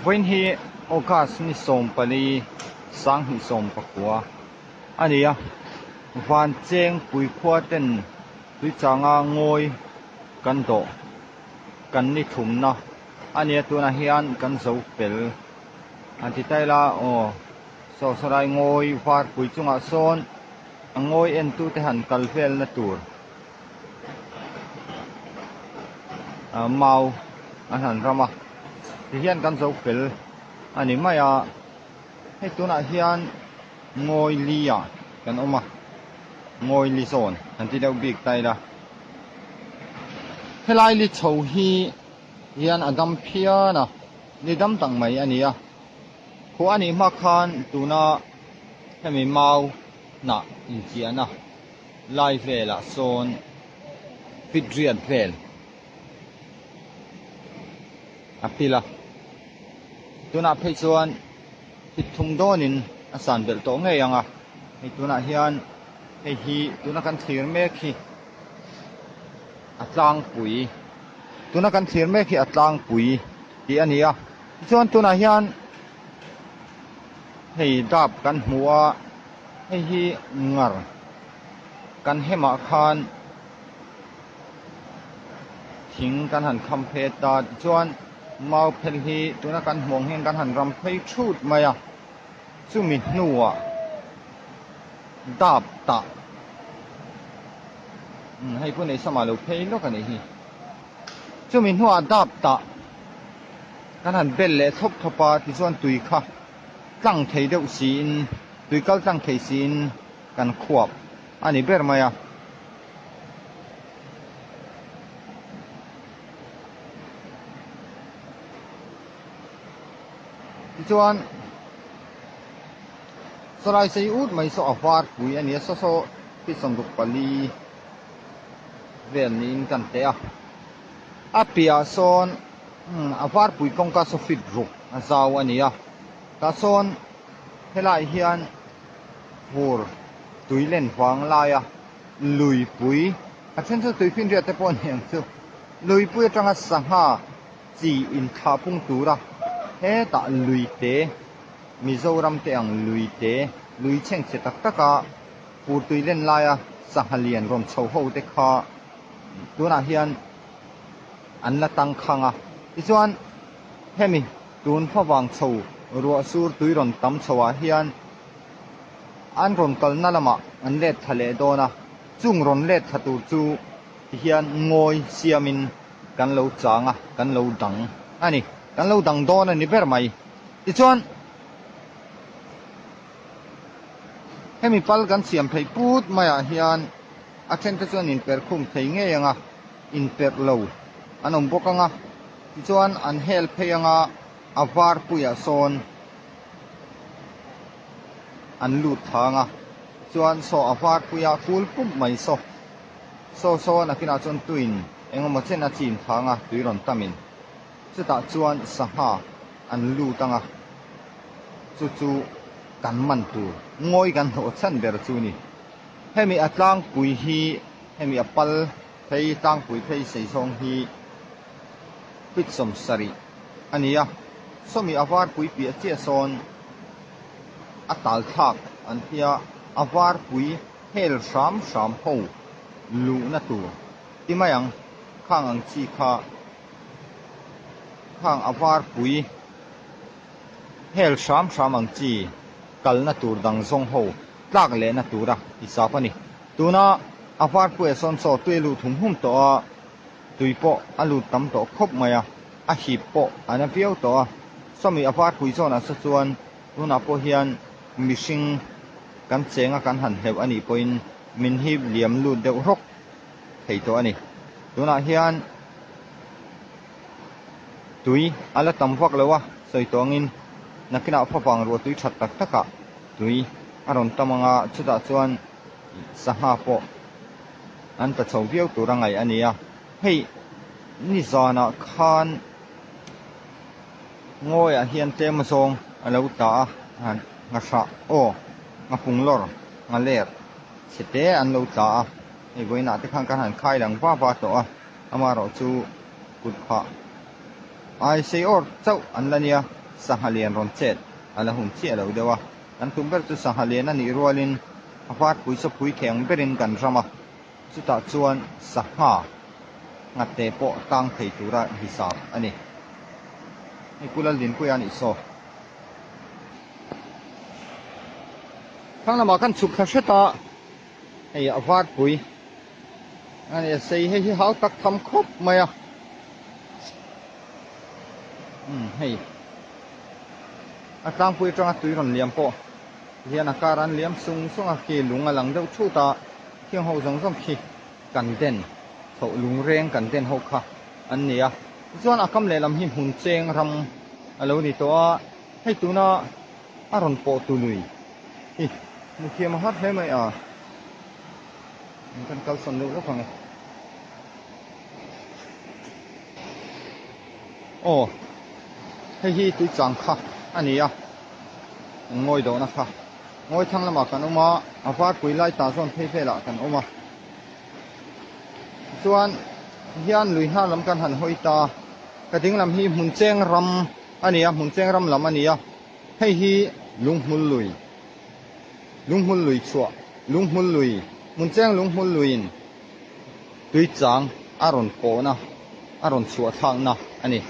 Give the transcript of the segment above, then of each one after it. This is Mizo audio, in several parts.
Vawiin hi August ni 14 2019 a ni a, Vancheng puikhua ten tuichanga ngawi kan dawh kan ni thumna a ni a, tunah hian kan zo fel an ti ta ila aw saw sawlai ngawi varpui chungah sawn a ngawi entute han kal velna tur. Mau an han ram a tihian kan zo fel a ni mai a hei tunah hian ngawi li ah kan awm a ngawi li zawn an ti deuh bik ta ila helai li chho hi hian a dam phian a ni dam tak mai a ni a khuah a nih hma khan tuna hemi mau hnah inchiahna. Lai velah sawn fit riat vel a pil a, tunah phei chuan fit thum dawnin a san belh tawh ngei ang a, hei tunah hian hei hi tuna kan thlir mek hi a tlangpui tuna kan thlir mek hi a tlangpui tih a ni a, tichuan tunah hian hei dap kan hmu a. Hei hi ngar kan hemah khan thing kan han kham phet a tichuan mau phel hi tuna kan hmuh ang hian kan han ram phei thut mai a chumi hnuah dap tah umm hei pawh neihsam ah lo phei lawk a nih hi chumi hnuah dap tah kan han bel leh thlawp thlawp a tichuan tui kha. Tlang thei deuh siin, tui kal tlang thei siin kan khuap a ni ber mai a. Tichuan, sawlai sei ut mai saw a var pui a ni a, saw saw feet 64 vel niin kan teh a. A piahah sawn a var pui kawngka saw feet ruk a zau a ni a. Tah sawn helaiah hian fur tui len vang laia luipui a then chu tuifinriat te pawh a ni ang chu luipui atanga sangha chi inthlah pung tura hetah lui te Mizoram te ang lui te lui chhengchhe tak taka fur tui len laia sangha lian rawn chho ho te kha tunah hian an la tangkhang a tichuan hemi Tun favang chho ruah sur tui rawn tam chho ah hian an rawn kalna lamah an let thla leh dawn a, chung rawn let thla tur chu tihian ngawi siamin kan lo chang a, kan lo dang a ni, kan lo dang dawn a ni ber mai. Tichuan hemi pal kan siam theih put maiah hian a thente chuan inperh khum thei ngei ang a, inperh lo an awm bawk ang a. Tichuan an hel phei anga a var puiah sawn an lut thla anga chuan saw a var puia kul pump mai saw saw sawn a kinah chuan tuin engemaw chen a chim thla anga tui rawn tamin chutah chuan sangha an lut anga chu chu kan man tur ngawi kan hlawh chhan ber chu ni. Hemi a tlangpui hi hemi a pal phei tlangpui phei sei zawng hi feet 70 a ni a, sawmi a var pui piah chiah sawn a tal thlak an tia a var pui hel hram hram ho luhna tur ti mai ang khang ang chi kha khang a var pui hel hram hram ang chi kalna tur dang zawng ho tlak lehna tura hisap a ni. Tuna a var puiah sawn chaw tui a luh thum hum tawh a. Tui pawh a lut tam tawh khawp mai a, a hip pawh a na viau tawh a. Sawmi a var pui zawnah sa chuan tunah pawh hian mihring kan cheng a kan han hleuh a nih pawhin min hip liam lut deuh rawk thei tawh a ni. Tunah hian tui a la tam vak lo a, sawi tawh angin nakinah favang ruah tui that tak takah tui a rawn tam ang a, chutah chuan sangha pawh an tla chho viau tur a ngaih a ni a, hei nizanah khan ngawiah hian tlem zawng a lo tla a, nghahrah aw nghafung lawr nghaler chhe te an lo tla a, hei vawiinah te khan kan han khai lang va va tawh a, amaherawhchu kut phah ai sei awr chauh an la nia. sangha lian rawn chet a la hun chiah lo deuh a. Kan tum ber chu sangha lian a nih rualin a varpui saw pui thei ang berin kan ram a, chutah chuan sangha nghatte pawh tang thei tura hisap a ni. Hei Pu Laldinpuia a nih saw. Thlang lamah khan chhuk thla hret a, hei a varpui a ni a sei hei hi hau tak tham khawp mai a umm hei a tlangpui atanga tui rawn liam pawh hian a kar an liam sung sung a khi lung a lang deuh thut a khing ho zawng zawng khi kan den chhoh lung reng kan den ho kha an ni a tichuan a kam lehlam hi hmun cheng ram a lo ni tawh a hei tuna a rawn pawh tu lui hi hmu thiam a har hle mai a. Kan kal sawn deuh lawk ang e. Aw, hei hi tui chang kha a ni a, kan ngawi dawhna kha. Ngawi thlang lamah kan awm a, a varpui lai ta zawn phei velah kan awm a. Tichuan, hian lui hnar lam kan han hawi ta, ka ding lam hi hmun cheng ram a ni a, hmun cheng ram lam a ni a, hei hi lunghmul lui. Lunghmul lui chhuah, Lunghmul lui, Hmuncheng Lunghmul luiin tui chang a rawn pawhna, a rawn chhuah thlakna a ni.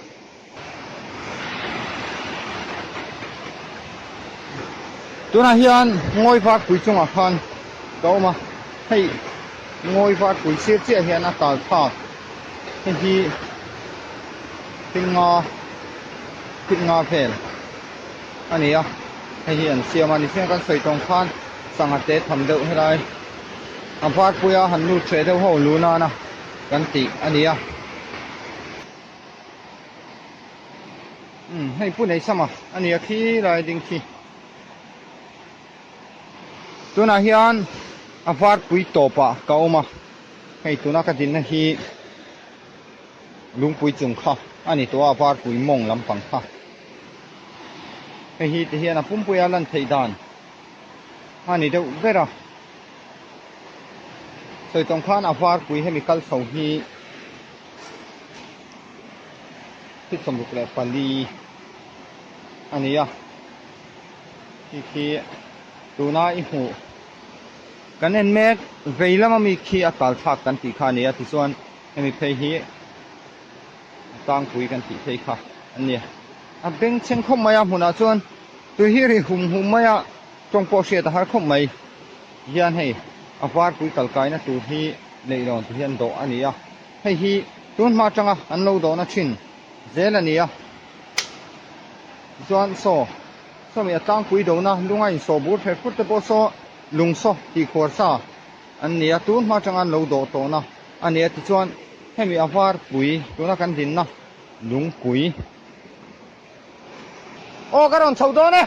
Tunah hian ngawi varpui chungah khan ka awm a, hei ngawi varpui sir chiah hian a tal thlak hei hi thil nga thil nga vel a ni a. Hei hi an siam a nichhung kan sawi tawng khan sangha te tham deuh helai a varpuia han lut hreh deuh ho lu nana kan tih a ni a. Umm hei pu nei sama a ni a khi lai ding khi. Tunah hian a varpui tawpah ka awm a, hei tuna ka dinna hi lungpui chung kha a ni tawh a varpui mawng lampang kha. Hei hi ti hian a pumpuia lan theih dan a ni deuh ber a. Sawi tawng khan a varpui hemi kal chho hi 64 a ni a. Khi khi tuna i hmuh kan en mek vei lama mi khi a tal thlak kan tih kha a ni a tichuan hemi phei hi tlangpui kan tih phei kha a ni. A bengchheng khawp mai a hmunah chuan tui hi ri hum hum mai a tawng pawh hriat a har khawp mai hian hei a varpui kal kaina tur hi leihlawn ti hian dawh a ni a, hei hi tun hma atanga an lo dawhna thin zel a ni a. Tichuan saw sawmi a tlangpui dona lunga insawh bur ther phur te pawh saw lung saw tih khuar sa an ni a, tun hma atanga an lo dawh tawhna a ni a. Tichuan hemi a varpui tuna kan dinna lungpui. Aw ka rawn chho dawn e.